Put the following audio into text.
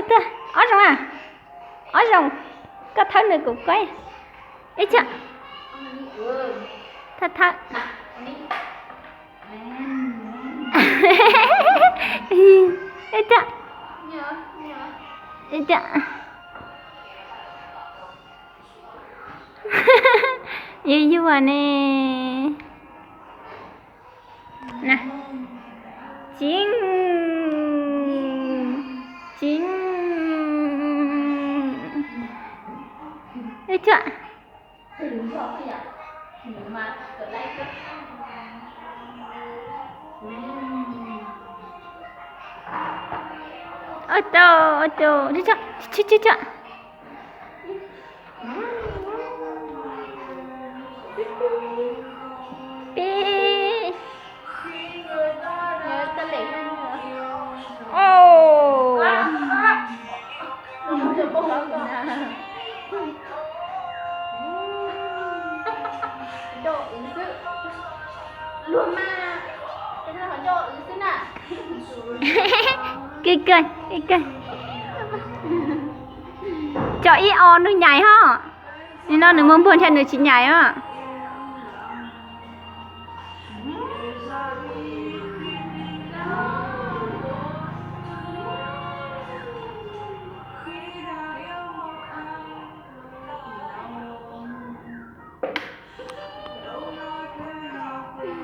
Tuag, ob zoo a, ob zoo, koj thawb nws kuv koj. Ib cham, thawb thawb. Ib cham, ib cham. Yuag yuag ne. Tsis, tsis. Ib cham. Ua tau, ua tau, tsis, tsis, tsis, tsis. Pib. Au. Kawg kawg, kawg kawg. Tso ib o nws nyais ho. Nim no nws muaj npuag ntshe nws tsis nyais os.